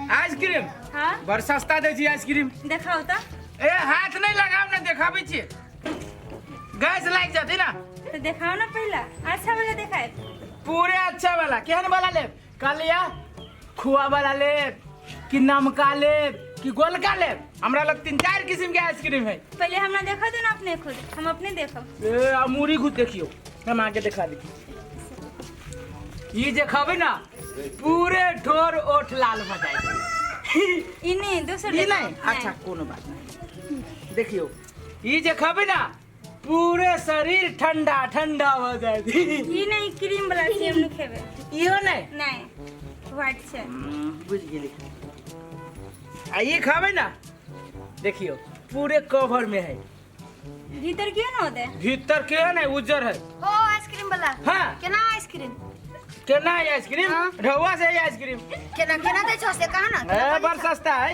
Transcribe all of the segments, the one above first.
Ice cream हाँ। बड़ सस्ता दै छी आइसक्रीम। देखाउ तऽ। ए हाथ नहीं लगाओ ना, देखाबै छी, गैस लागि जतै ना। तऽ देखाउ ना पहिला, अच्छा वाला देखाय। पूरे अच्छा वाला। केहन वाला लेब कहलिया? खुआ वाला लेब कि नमका लेब कि गोलका लेब? हमरा लग तीन चार किस्म के आइसक्रीम है। पहले हमरा देखा दो ना अपने खुद, हम अपने देखब। ए आ मूरी खुद देखियो, हम आके दिखा दी। ई जे खबै ना पूरे ठोर ओठ लाल भ जाए। ई नहीं, दोसर ई देखाउ। नहीं? अच्छा कोनो बात नहीं। देखियो ई जे खबै ना पूरे शरीर ठंडा ठंडा हो जाए। ई नहीं, क्रीम वाला छै, हम नहीं खेबै। इहो नहीं? नहीं, व्हाइट छै। बुझ गेली। आ ई खबै ना देखियो पूरे कवर में है। भीतर क्यों ना होते? भीतर के नहीं, उज्जर है। ओ आइसक्रीम वाला। हाँ। केना आइसक्रीम? केना है आइसक्रीम? हाँ। रहुआ से है आइसक्रीम। केना केना दै छौ से कहा ना? ए बड़ सस्ता है।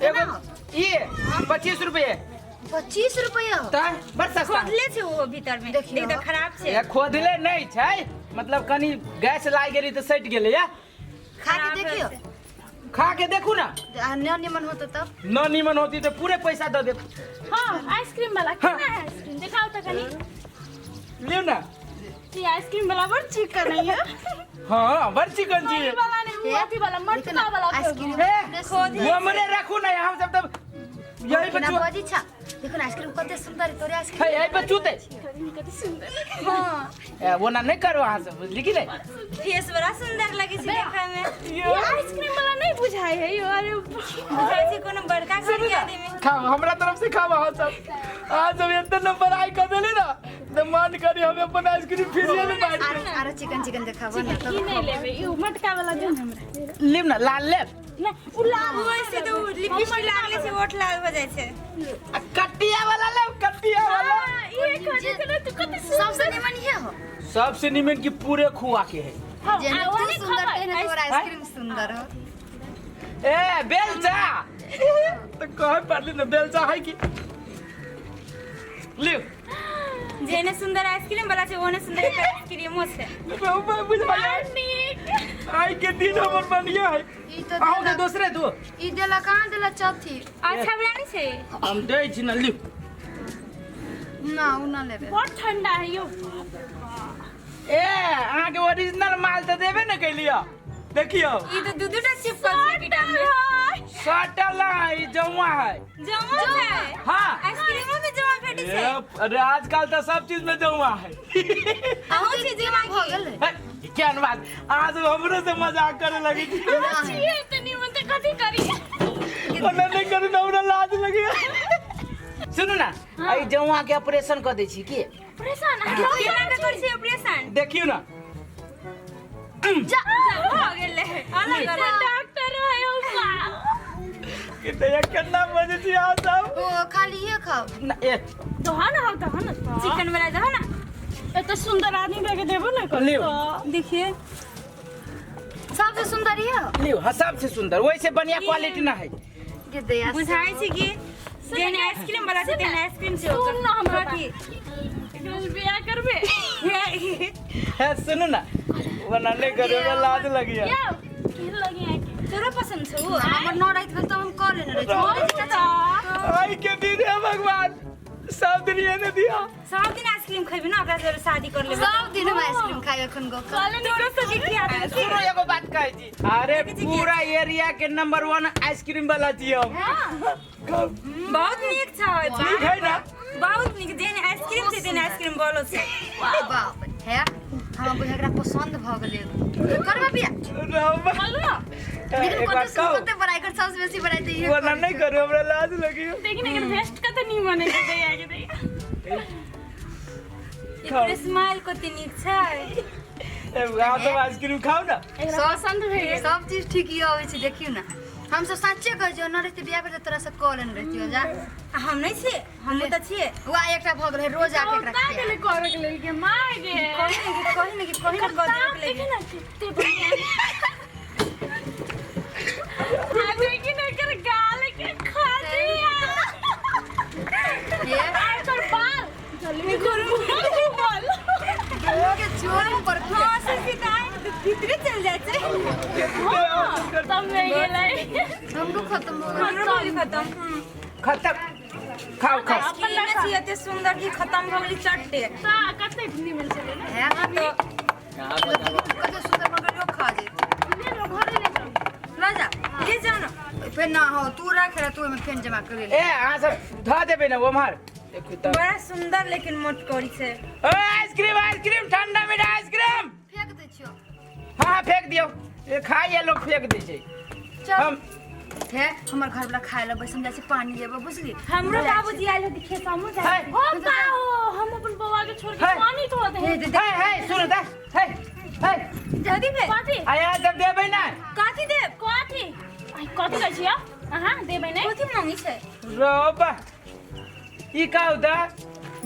एगो ये 25 रुपये। 25 रुपया? त बड़ सस्ता। खोदले छै वो भीतर में। देखियौ। देख तऽ खराब छै। ए खोदले नहीं छै, मतलब कनी गैस लाग गेली तऽ सटि गेलै। या खा के देखियो। खा के देखू ना। आ न निमन होतो तब? न निमन होती तो पूरे पैसा दे देब। हाँ आइसक्रीम वाला केना है आइसक्रीम देखाओ तऽ कनी। लियौ ना। ई आइसक्रीम वाला बड़ चिकन है। हाँ बड़ चिकन छी। ई वाला नहीं, वो अथी वाला मटका वाला। आइसक्रीम ए हमरे रखू ना, हम सब तब यही पे केना बजी छा? देखो ना आइसक्रीम कते सुंदर है, तोरे आइसक्रीम। है यही पे चूते। कते सुंदर। हाँ। ए वो ना नहीं करो अहाँ सब, बुझली कि नहीं? फेस बड़ा सुंदर लगे छै देखे में। ये आइसक्रीम वाला नहीं बुझाय है यो। अरे बुझाय छै कोनो बड़का घर के आदमी। खाओ, हमरा तरफ से खाओ अहाँ सब। अहाँ सब एते नंबर I कर देली ना तो मन करी हम अपन आइसक्रीम फिर ले बांट। आरो आरो चिकन चिकन देखाबो ना ई नहीं लेबे, ई मटका वाला दे ना हमरा। लेब ना, लाल लेब? नहीं, उ लाल। वैसे तो लिपस्टिक लागले छै ओठ लाल हो जाइ छै। आ कटिया वाला लेब, कटिया वाला? हाँ, ये खाने के ना तो कते सबसे निमन ये हो। सबसे निमन की पूरे खुआ के है। हाँ, जेने आ, तू ओने सुंदर खबै। तेने तोर आइसक्रीम सुंदर हो। ए बेलचा तो कहे पड़ली ना, बेलचा है कि लियो। जेने सुंदर आइसक्रीम वाला छै ओने सुंदर एकर आइसक्रीमो छै। नीक। आई के दिन हमर बढ़िया है। ई तो अहूँ के देला। दोसरे दो। ई देला कहाँ देला चौथी? अच्छा वाला नहीं छै। हम दै छी ना, लियो। ना उ ना लेबे। बहुत ठंडा है यो। ए अहाँ के ओरिजिनल माल तऽ देबे ने कैलियो, देखियो। ई तो दू दूटा चिपकल छै पीटा में। सटल है, ई जौआ है। जमा छै? हाँ। आइसक्रीमो में जमा भेटै छै? ए, अरे आजकल तऽ सब चीज में जौआ है। अहूँ छी जमा भऽ गेलै। हे, केहन बात, अहाँ सब हमरो से मजाक करे लगे छी। छियै तऽ निमन तऽ कथी करी? ओना नहि करू ने, हमरा लाज लगे। सुनू ना, एहि जौआ के ऑपरेशन कऽ दै छी की? ऑपरेशन? केना के करै छै ऑपरेशन? देखियौ ना। जा भऽ गेलै अलग अलग। डॉक्टर है यो। कि तऽ केना बजै छी अहाँ सब? ओ खाली ये खाओ। ना, ए दहा ना, हम दहा ना। चिकन वाला दहो ना। एते सुंदर आदमी के देबो ना कर। लियो। देखिए सबसे सुंदर ये हो। लियौ। हाँ सबसे सुंदर, वैसे बढ़िया क्वालिटी ना है। के दया से। बुझाइ छै कि जेहन आइसक्रीम वाला छै तेहन आइसक्रीम छै ओकर। सुन ना हमरा कथी? एकरा से बियाह करबे? हे सुनू ना, ओना नहि करू, हमरा लाज लगैया। यो की लगी है के? तोरो पसंद छौ? हमर न राति भेल तब हम कऽ लेने रही छी। आई के दिन है भगवान, सब दिन ये ने दिया। सब दिन आइसक्रीम खैबी ना, ओकरा से शादी कर लेबै। सब दिन हम आइसक्रीम खाइ एखन गो। तोरो सब खिया देबै। सुनो एगो बात कहै छी, अरे पूरा एरिया के नंबर 1 आइसक्रीम वाला छी हम। बहुत नीक छै। ठीक है ना? बहुत नीक, जेहन आइसक्रीम छै तेहन आइसक्रीम बोलो छै। बाप रे, हे हमरा बुझा एकरा पसंद भऽ गेलै, करबै बियाह। बोलू ना। लेकिन एक कते बात कहू? कते बड़ाई कर, सबसे बेसी बड़ाई तऽ इहे ओना करै नहि छै। करू, हमरा लाज लगैया। देखी ना एकर वेस्ट कते निमन है दैया के दैया। एकर स्माइल कते नीक छै। ए, अहाँ सब आइसक्रीम खाउ ना। एकरा पसंद भए गेल। सब चीज ठीक ही अबै छै। देखियौ ना, हम सब साँचे कहै छियौ, न रहितै बियाह भेल तऽ तोरा से कऽ लेने रहितियौ जा। आ हम नहि छियै? हमहूँ तऽ छियै। वा एकटा भऽ गेलै, रोज आके एकरा का खिया। गेलै करे के लेल के माय गे? कही ने कि कही ने कि कही ने कऽ देबे के देखी लेल। ना कते बढ़िया आ, देखी ना एकर गाल के खा दिया। हे आ एकर बाल जल्दी करू बाल। दुनू के जोड़ पर। हाँ से सीधा भीतरे चल जाइ छै। तब में गेलै। खत्म हो गेल। हमरो भऽ गेलै खत्म। खत्म, खाओ खाओ। आइसक्रीम छी एते सुंदर कि खत्म भऽ गेलै चट्टे। तऽ कते निमन छलै ने। है तऽ कते सुंदर मगर लोग खा जेतै। ले लो, घरे ले जाउ। ल जा। ले जाउ ने। फेर ना हो तू राख रहा, तू ओहिमे फेर जमा कर ले। ए अहाँ सब धऽ देबै ने ओम्हर, देखू तऽ। बड़ा सुंदर लेकिन मोटकौड़ी छै। ओ आइसक्रीम, आइसक्रीम, ठंडा मीठा आइसक्रीम। फेंक दै छियो। हाँ फेंक दियौ, ए खाइए लोग फेंक दै छै। चल। हम हे हमर घर वाला खाए ला बैस, हम जाइ छी पानी लेबो, बुझली? हमरो बाबूजी आयल हति खेत, हमहूँ जाइ। है। हो पाओ, हम अपन बौआ के छोड़ के है। पानी थोड़ा दे। हे दे। हे हे सुनू तऽ, हे हे। जल्दी बे। कथी? आ यहाँ सब देबै ने। कथी देब? कथी? आई कथी कहै छियै अहाँ? देबै नै? कथी मांगै छै? रोबा ई कहू तऽ,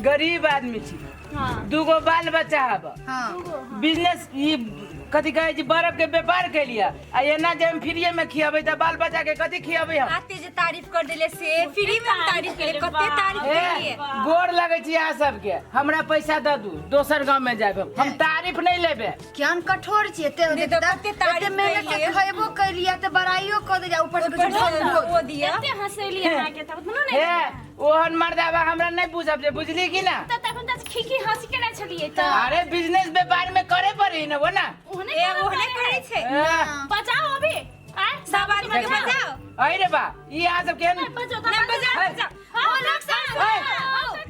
गरीब आदमी छी, हाँ। दूगो बाल बच्चा हब, हाँ। बिजनेस ई कथी कहै छी, बर्फ के व्यापार केलिए, आ एना जे हम फ्रीए में खियाबै तऽ बाल बच्चा के कथी खियाबै हम? आते जे तारीफ कर देले से फ्री में हम तारीफ केले, कते तारीफ ए केलिए। गोर लगै छी अहाँ सबके, हमरा पैसा दऽ दू, दोसर गाँव में जायब हम तारीफ नहीं लेबै। केहन कठोर छियै ते। नहीं तो कते तारीफ एते मेहनत से कैलियै। खयबो कैलियै ते बड़ाइयो कऽ दे जा, ऊपर से ऊपर कुछ से बोलबो। ओ दिया। कते हँसेली अहाँके तब उतनो नहि। हे ओहन मर्दाबा हमरा नहीं बुझब जे, बुझली कि ना? तऽ तखन तऽ खीखी हँसी केने छलियै तऽ। अरे बिजनेस व्यापार में करे पड़ी ना वो ना। ओहने ए ओहने करै छै। ए, बचाओ अभी आय सब आदमी के बचाओ। अरे रे बा, ई अहाँ सब केहन? बचाओ तऽ। नहीं बचाओ, है। बचाओ। हाँ लोग सब। है।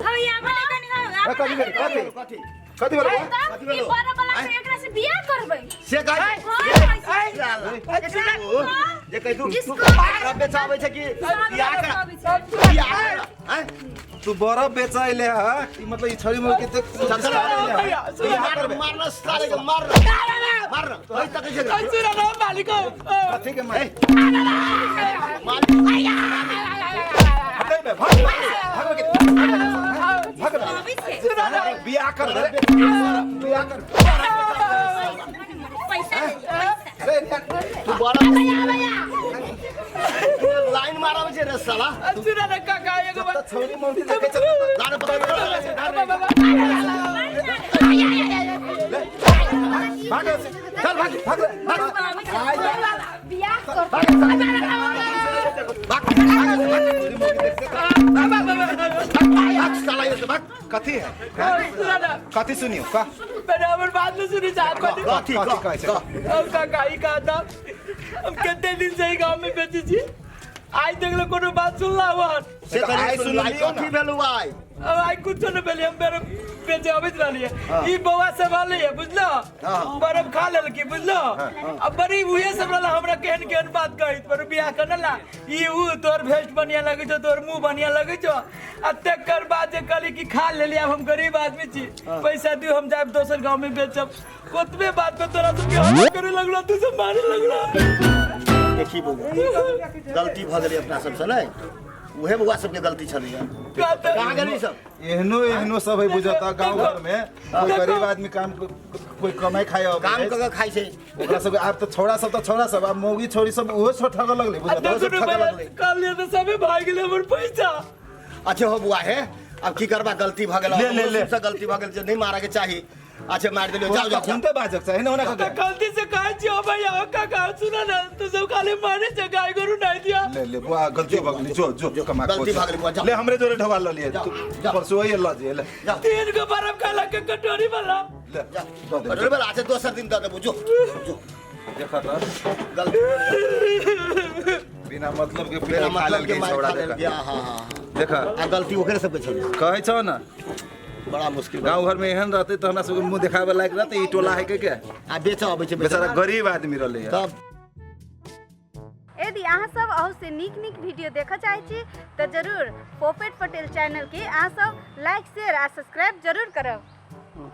हम यहाँ पर कनी हम। कथी भेल? कथी कथी? कथी भेल बौआ? कथी ई भेलो? बड़ा बला से एकरा से बियाह करबै। से कहै है, साला। ओ, जे कहै तू तू बरफ बेचाबै छै कि बियाह कर, बियाह कर, आँय? तू बरफ बेचैले ह ई मतलब ई छड़ी मुर्गी के चल, चल, बियाह करबे। मारना साले के, मारना मारना, ओहि तक छै। सुन ना मालिको। कथी के मार? मार। हटै बे, भाग भाग के भाग बे। अबै छै। बियाह कर रे, बियाह कर। पैसा दे, पैसा। अरे यार, तू बरफ लाइन माराबै छै रे साला। सुन ना काका, एगो बात। त छौरी मौरी देखै छै। लाने पकड़, भाग से, चल भाग भाग रे, भाग। आइ जा। बियाह कर। भाग भाग छौरी मौरी देख से भाग साला, ये से भाग। कथी है? सुन ना। कथी सुनियो का? मैंने हमर बात नहीं सुनी साहब को। कथी? कथी कहै छै? हम काका ई कहता, हम कते दिन से ई गांव में बेची छी, आज तक ले कोनो बात सुनला हुआ? से तऽ आइ कनी सुनलाई। सुनलियौ ने। कथी भेलौ आइ? अब आई कुछो न भेलै, हम बरफ बेचे अबैत रहलियै, ई बौआ सब आलै है बुझलो, हाँ। बरफ खा लेलकी बुझलो। अब बड़ी उहे सब रहला, हमरा केहन केहन बात कहैत पर बियाह करने ला, ई ऊ, तोर भेस्ट बढ़िया लगै छौ, तोर मुंह बढ़िया लगै छौ। आ तकर बाद जे कहली कि खा लेली, आब हम गरीब आदमी छी, पैसा दियौ, हम जायब दोसर गाँव में बेचब, ओतबे बात पे तोरा सबके हल्ला करे लगलो, तू सब मारे लगलो। देखी बौआ, गलती भऽ गेलै अपना सबसँ, नहि उहे बौआ सबके गलती छलैया। कहाँ गेलै सब? एहनो एहनो सब है बुझता गांव घर में, कोई गरीब आदमी काम कोई कमाई खाए अबै काम है। कऽ के खाइ छै। ओकरा सब आब तऽ छौड़ा सब तऽ छौड़ा सब, आब मौगी छोरी सब ओहो सब ठगऽ लगलै आ बुझता, 10 ओहो सब ठगऽ रुपया लगलै। कहलियै तऽ सबे भागि गेलै हमर पैसा। अच्छा हो बुआ, हे आब की करबा, गलती भऽ गेल। ले, ले, ले। सबसँ गलती भऽ गेल जे नहि मारऽ के चाही। अच्छा मारि देलियौ, जाओ जाओ। तखन तऽ बाजक चाही ने ओना तऽ कऽ के। गलती से कहै छियौ भैया, ओ काका सुन ना, तू सब खाली मारे छै, गाय गोरु नहीं दिया। ले ले बुआ, गलती भऽ गेलै, जो जो जो कमा गलती भऽ गेलै बुआ, जाओ। ले हमरे जोरे ढोबा लऽ लिए। जाओ, तू जाओ। परसू आइए लऽ जइहे, ले। जाओ। 3 गो बरफ खाला के कटोरी वाला। ले जाओ। दऽ दे। कटोरी वाला, अच्छा दोसर दिन दऽ देबो, जो जो। देखऽ तऽ गलती बिना मतलब के बिना पेड़ खा मतलब के लेलकै मारि छौड़ा। खा लेलकै। देखऽ। हाँ हाँ हाँ। देखऽ। आ गलती ओकरे सबके छलै। कहै छौ ने। बड़ा मुश्किल। गाँव घर में एहन रहतै तऽ हमरा सबके मुँह देखाबे लायक रहतै? ई टोला है के के? आ बेचऽ अबै छै। बेचारा गरीब आदमी रहलै। तब यदि अहाँ सब अहू से नीक नीक वीडियो देखऽ चाहै छी तऽ जरूर पोपेट पटेल चैनलके अहाँ सब लाइक, शेयर आ सब्सक्राइब जरूर करब।